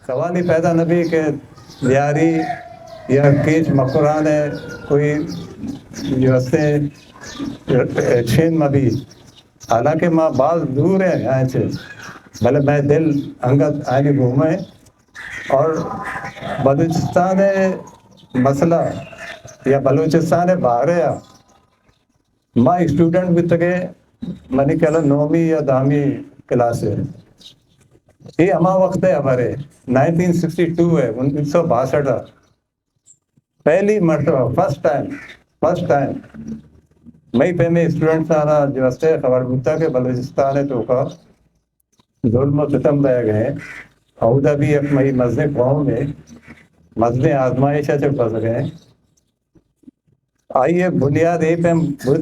سوال ہی پیدا نہ بی کہ لیاری یا کیچ مکران ءِ کوئی جو ہستے شین مہ بی۔ حالانکہ ما باز دور ہیں آئیں چے، بلے مئے دل انگت آئینی گوما ہے۔ اور بلوچستان ءِ مسئلہ یا بلوچستان ءِ بارے ءَ ما اسٹوڈنٹ بیتگیں، منی خیال ءَ نومی یا دہمی کلاس ءَ۔ اے ہما وقت ءِ ہبر ہے، نائنٹین سکسٹی ٹو ہے، انیس سو باسٹھ ءَ۔ پہلی مرتبہ، فرسٹ ٹائم، فرسٹ ٹائم مئی پیمیں اسٹوڈنٹس آنا جو ہستے خبر بوتا کہ بلوچستان ءِ توکا ظلم و ستم بہ گئے۔ اودا بھی یک مئی مزن قوم ہے، مزن آزمائش ءَ چہ گزرے۔ آئی ءِ بنیاد اے پیم بوت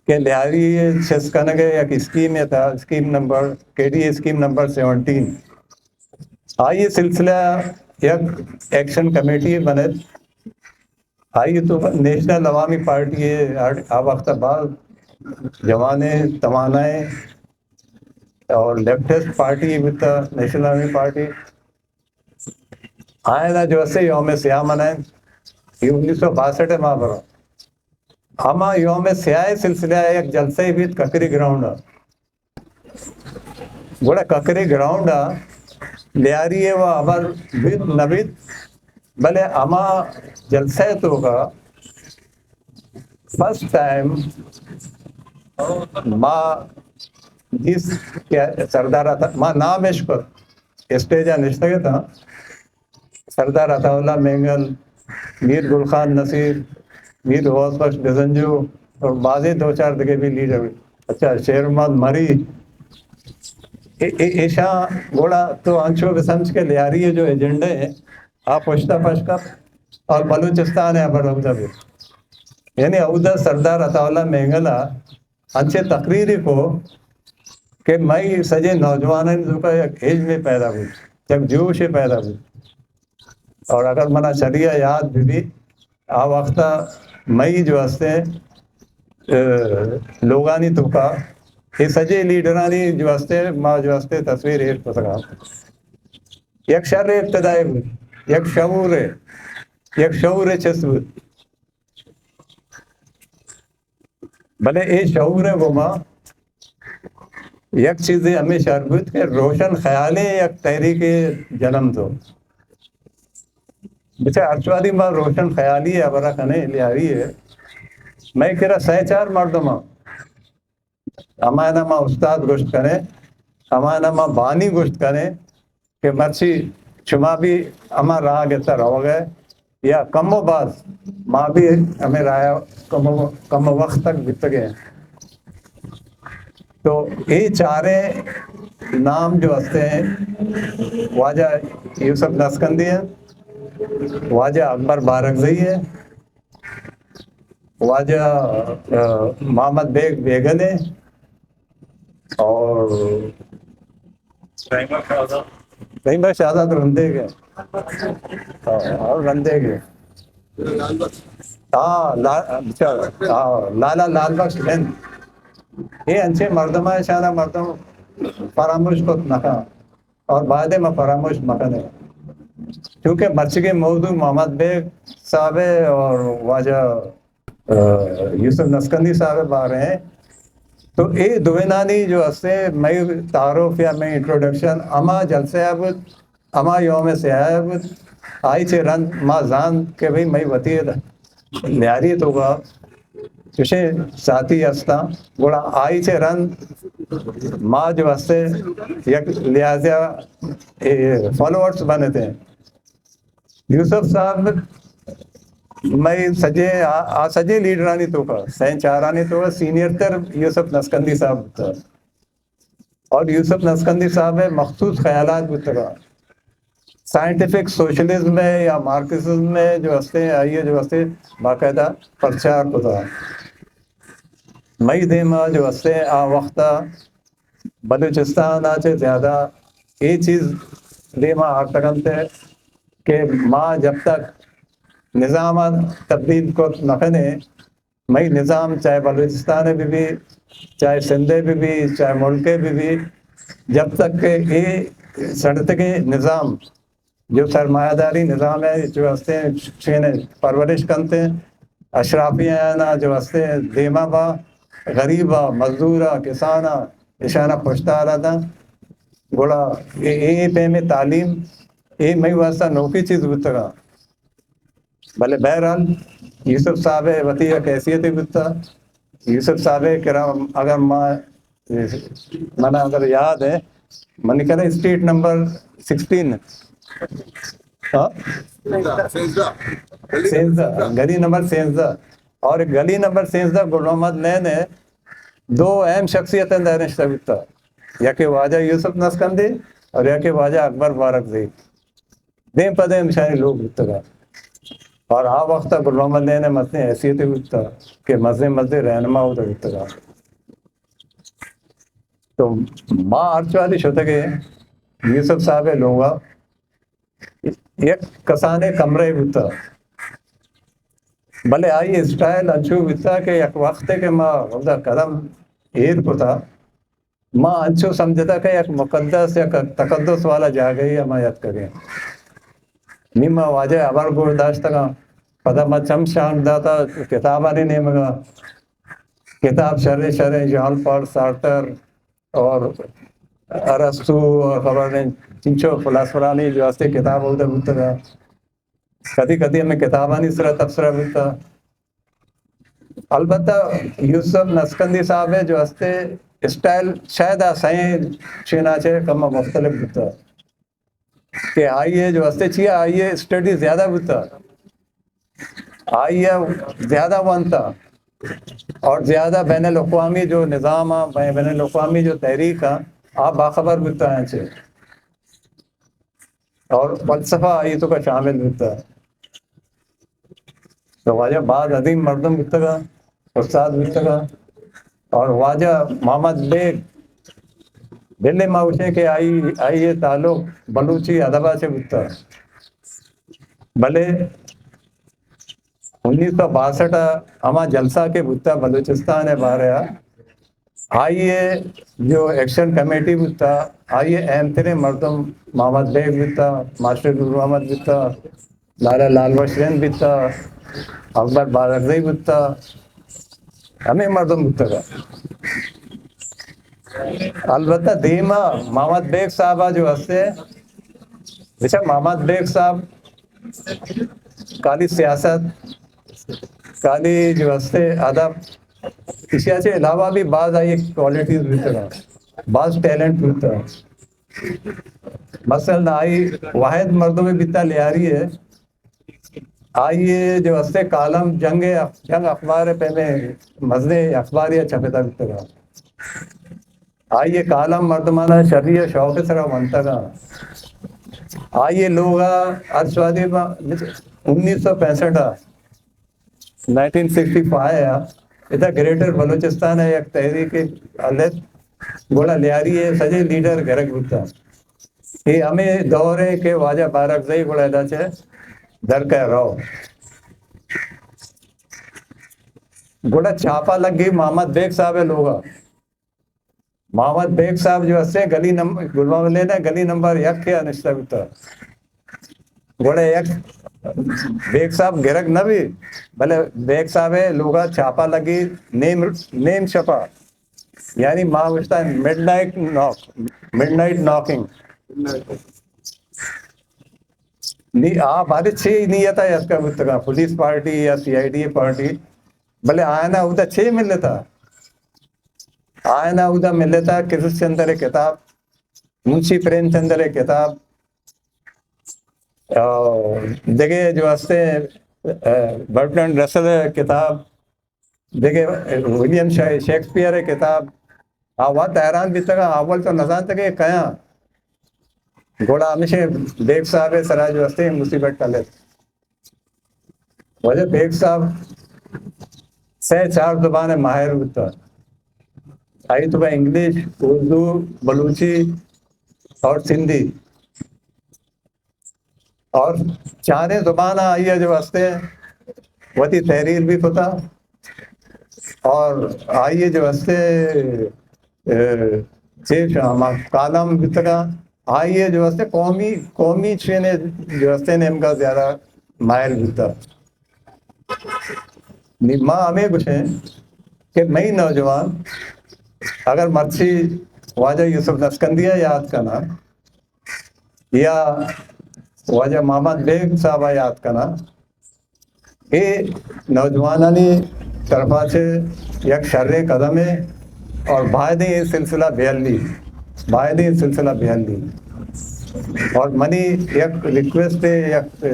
کہ لیاری ءِ چست کنگ ءِ یک اسکیم ءِ تھا، اسکیم نمبر، کے ڈی اے اسکیم نمبر سیونٹین۔ آئی ءِ سلسلہ یک ایکشن کمیٹی بنت۔ آئی ءِ تو نیشنل عوامی پارٹی ءِ آ وقت ءَ باز جوانیں توانائیں اور لیفٹسٹ پارٹی بوتا، نیشنل عوامی پارٹی۔ آئینا جو اسے یوم سیاہ منائیں، یہ انیس سو باسٹھ ءَ ما برو۔ ہما یوم سیاہ ءِ سلسلہ ءَ یک جلسہ بیت ککری گراؤنڈ ءَ۔ گڑا ککری گراؤنڈ ءَ لیاری ءِ و ہبر بیت نہ بیت، بلے ہما جلسہ ءِ توکا فرسٹ ٹائم ما دیست کہ سردار عطا، ما نام اش کت، اسٹیج ءَ نشتگ اتاں۔ سردار عطا اللہ مینگل، میر گل خان نصیر، میر غوث بخش بزنجو اور بازیں دو چار دگہ بھی لیڈر۔ اچھا، شیر محمد مری، اے-، اے-، ایشاں گڑا تو انچو بسمجھ کہ لیاری ءِ جو ایجنڈا ہے، آ پشتا پش کپ اور بلوچستان ءِ ہبر اودا بھی۔ یعنی اودا سردار عطا اللہ مینگل ءَ انچیں تقریرے کو کہ مئی سجیں نوجوانانی توکا یک ہجمے پیدا بوت، یک جوشے پیدا بوت۔ اور اگر منا شری ءَ یاد بہ بی، آ وقت ءَ مئی جو ہستے، اے، لوگانی توکا اے سجیں لیڈرانی جو ہستے، ما جو ہستے تصویر ایر کتگا۔ یک شر ابتدائے بوت، یک شعور، یک شعور چست بوت۔ بلے اے شعور ءِ گوما یک چیزے ہمے شر بوت کہ روشن خیالیں یک تحریکے جنم دو۔ بچار ہرچ وہدی ما روشن خیالی ءِ ہبرا کنیں، لیاری ءِ، مئے کرا سئے چار مردم آں، ہمایانا ما استاد گوشت کنیں، ہمایانا ما بانی گوشت کنیں، کہ مرچی شما بھی ہما راہ گتا روگ ءَ یا کم و باز ما بھی ہمے راہ ءَ کم و، کم و وقت تک بیتگ ایں۔ تو اے چاریں نام جو ہستے ہیں، واجہ یوسف نسکندی ہیں، واجہ اکبر بارکزئی ہیں، واجہ، آ، محمد بیگ بیگل ہیں، اور رحیم بخش آزاد رندے گئے، اور رندے گئے۔ ہاں، لا-، اچھا، ہاں، لالا لال بخش بند۔ اے انچیں مردم ہیں، شانہ مردم فراموش کت نہ کن۔ اور بعد ما فراموش مکنیں۔ چونکہ مرچگیں موضوع محمد بیگ صاحب ہے اور واجہ، آ، یوسف نسکندی صاحب بارے ہیں۔ تو اے دوینانی جو ہستے مئی تعارف یا مئی انٹروڈکشن ہما جلسہ ءَ بود، ہما یوم سیاہ ءَ بود۔ آئی چہ رند ما زانت کہ بھئی مئی وتی لیاری توکا چوشیں ساتھی ہستاں، گڑا آئی چہ رند ما جو ہستے یک لحاظے ءَ، اے، فالوورز بنتیں۔ یوسف صاحب مئی سجے آ، آ سجے لیڈرانی توکا، سئیں چارانی توکا سینئر تر یوسف نسکندی صاحب بوتا۔ اور یوسف نسکندی صاحب ءِ مخصوص خیالات بوتگا۔ سائنٹیفک سوشلزم ءِ یا مارکسزم ءِ جو ہستے، آئی ءَ جو ہستے باقاعدہ پرچار کتا۔ مئی دیما جو ہستے آ وقتا بلوچستان ءَ چہ زیادہ اے چیز دیما آرتگ انت کہ ما جب تک نظام ءَ تبدیل کت نہ کنیں، مئی نظام چاہے بلوچستان ءَ بہ بی، چاہے سندھ ءَ بہ بی، چاہے ملک ءَ بہ بی، جب تک کہ اے سڑتگیں نظام، جو سرمایہ داری نظام ہے، جو ہستے شین پرورش کنتے، اشرافی آنا جو ہستے دیما با، غریب آ، مزدور آ، کسان آ، اشانا پشتارا داں۔ گڑا اے، اے پیمیں تعلیم، اے مئی واسطہ نوکی چیز بوتگا۔ بلے بہرحال، یوسف صاحب ء وتی یک حیثیتے بوتا۔ یوسف صاحب ء کرا اگر ما، من اگر یاد ہے، منی کرا اسٹریٹ نمبر سکسٹین، ہاں؟ سینزدہ۔ گلی نمبر سینزدہ۔ اور گلی نمبر سینزدہ گل محمد لین ہے، دو اہم شخصیت اندر نشتہ بوتا، یکے واجہ یوسف نسکندی اور یکے واجہ اکبر بارکزئی۔ دیم پہ دیم اشانی لوگ بوتگا۔ اور آ وقت گل محمد لین ء مزنیں حیثیتے بوتا کہ مزنیں مزنیں رہنما اودا بوتگا۔ تو ما ہرچ وہدے شتگے یوسف صاحب ء لوگا، یک کسانیں کمرہ بوتا، بلے آئی اسٹائل انچو بوتا کہ یک وقتے کہ ما اودا قدم ایر کتا، ما انچو سمجھتا کہ یک مقدس، یک تقدس والا جاگہے ء ما یتکگیں۔ نی ما واجہ ء ہبر گوش داشتگاں، پدا ما چم شانک داتا کتابانی نیمگا، کتاب شریں شریں، ژان پال سارتر اور ارسطو اور خبر نہیں چنچو فلاسفرانی جو ہستے کتاب اودا بوتگا۔ کدی کدی ہمیں کتابانی سرا تبصرہ بوتا۔ البتہ یوسف نسکندی صاحب ء جو ہستے اسٹائل شاید آ سائیں چینا چے کم مختلف بوتا کہ آئی ء جو ہستے چیا آئی ء اسٹڈی زیادہ بوتا، آئی ء زیادہ وانتا اور زیادہ بین الاقوامی جو نظام آ، بین الاقوامی جو تحریک آ، آ باخبر بوتا ہیں چے۔ اور فلسفہ آئی توکا شامل بوتا۔ تو واجہ باز عظیم مردم بوتگا، استاد بوتگا۔ اور واجہ محمد بیگ، بلے ما گوشیں کہ آئی، آئی ء تعلق بلوچی ادب ء چہ بوتا۔ بلے انیس سو باسٹھ ء ہما جلسہ کہ بوتا بلوچستان ء بارے ء، آئی ء جو ایکشن کمیٹی بوتا، آئی ء اہم ترین مردم محمد بیگ بوتا، ماسٹر نور محمد بوتا، لالا لال بخش رند بوتا، اکبر بارکزئی بوتا، ہمے مردم بوتگا۔ البتہ دیما محمد بیگ صاحب جو ہستے، بچا محمد بیگ صاحب کالی سیاست، کالی جو ہستے ادب، ایشی ء چہ علاوہ بھی بعض آئی کوالٹیز بوتگ، بعض ٹیلنٹ بوتگ۔ مثلاً آئی واحد مردم بیتا لیاری ہے، آئی جو ہستے کالم جنگ اخ-، جنگ اخبار پہ میں مزنے اخباری چھپتا بوتگ۔ آئی ء کالم مردمانا شری ء شوق ء سرا ونتگ ء۔ آئی ء لوگ ء ہر شوادی ما انیس سو پینسٹھ ء، نائنٹین سکسٹی فائیو ء، ادا گریٹر بلوچستان ء یک تحریک ہلت، گڑا لیاری ء سجے لیڈر گرگ بوتا۔ اے ہمے دور ء کہ واجہ بارکزئی گڑا ادا چہ در کئے رو۔ گڑا چھاپا لگی محمد بیگ صاحب ء لوگ ء۔ محمد بیگ صاحب جو ہستے گلی نم-، گل محمد لین ء گلی نمبر یک ء نشتہ بوتا۔ گڑا یک بیگ صاحب گرگ نہ بی، بلے بیگ صاحب ء لوگا چھاپا لگی نیم، نیم شپا، یعنی ما گوشتا مڈ نائٹ ناک، مڈ نائٹ ناکنگ۔ نی آ بارے چے نیت ء یتکا بوتگا، پولیس پارٹی یا سی آئی ڈی پارٹی، بلے آیانا اودا چے ملتا؟ آیانا اودا ملتا کرشن چندر ء کتاب، منشی پریم چندر ء کتاب، اور دگہ جو ہستے، اہ، برٹرینڈ رسل ء کتاب، دگہ ولیم شے-، شیکسپیئر ء کتاب۔ آ وت حیران بیتگاں، اول تو نزانتگ کہ کیاں۔ گڑا ہمیشہ بیگ صاحب ء سرا جو ہستے مصیبت ٹلت۔ واجہ بیگ صاحب سہ چار زبان ء ماہر بوتا۔ آئی توکا انگلش، اردو، بلوچی اور سندھی۔ اور چاریں زبان آئی ء جو ہستے وتی تحریر بھی کتا اور آئی ء جو ہستے، اے، چیش ہما کالم بیتگا۔ آئی ءَ جو است قومی، قومی چین ءَ جو است نیمگا زیادہ مائل بوتا۔ نی ما ہمے گوشیں کہ مئی نوجوان اگر مرچی واجہ یوسف نسکندی ءَ یاد کناں یا واجہ محمد بیگ صاحب ءَ یاد کناں، اے نوجوانانی طرفا چہ یک شریں قدمے اور باید ایں اے سلسلہ بیلی، باید ایں اے سلسلہ بیلی۔ اور منی یک ریکویسٹ ہے، یک، اے،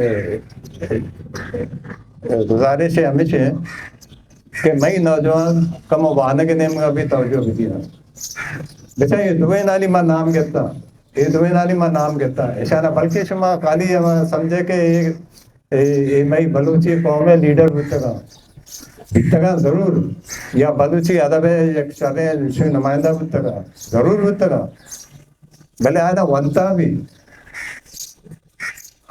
اے، گزارش ہے ہمیش ہے کہ مئی نوجوان کم وانگ نیمگا بھی توجہ بدیاں۔ بچا اے دوئینانی ما نام گپتا، اے دوئینانی ما نام گپتا۔ اشانا بلکہ شما خالی ہما سمجھے کہ اے، اے، اے مئی بلوچی قوم ءِ لیڈر بوتگاں، بیتگاں ضرور، یا بلوچی ادب ءِ یک شریں نمائندہ بوتگاں، ضرور بوتگاں، بلے آیاں ونتا بھی،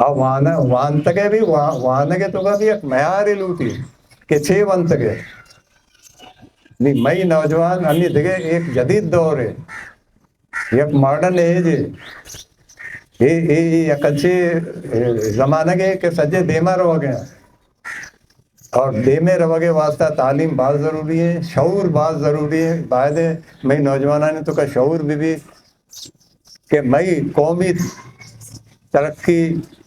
آ وان-، وانتگ ءَ بھی، وا-، وانگ ءِ توکا بھی یک معیارے لوٹی کہ چے ونتگ ءَ۔ نی مئی نوجوان انی دگہ ایک جدید دور ہے، یک ماڈرن ایج ہے۔ اے، اے، اے یک انچیں، اے، زمانگ ہے کہ سجے دیما روگ ءَ۔ اور دیمے روگ ءِ واسطہ تعلیم باز ضروری ہے، شعور باز ضروری ہے۔ باید ہے مئی نوجوانانی توکا شعور بھی بھی کہ مئی قومی ترقی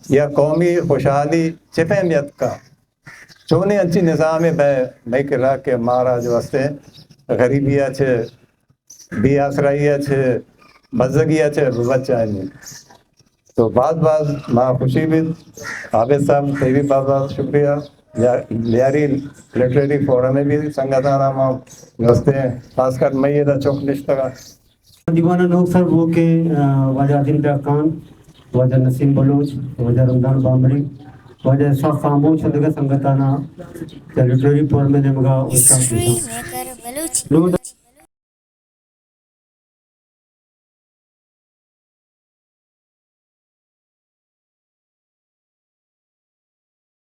یا قومی خوشحالی چہ پیم یتکا، چونیں انچیں نظامے بہ مئی کرا کہ مارا جو است غریبی ءَ چہ، بے آسرائی ءَ چہ، بزگی ءَ چہ بچائینی۔ تو باز باز ما خوشی بیت۔ عابد صاحب، تئی بھی باز باز شکریہ۔ یا-، لیاری لٹریری فورم ءَ بھی سنگتانا ما گوستیں، خاص کر مئی ادا چک نشتگا۔ دیوان ءَ نوک سر بوکیں، آ، واجہ عظیم ڈاکان، واجہ نسیم بلوچ، واجہ رمضان بامری، واجہ اسحاق خاموش ءُ دگہ سنگتانا لٹریری فورم ءِ نیمگا اوشتات بوتاں۔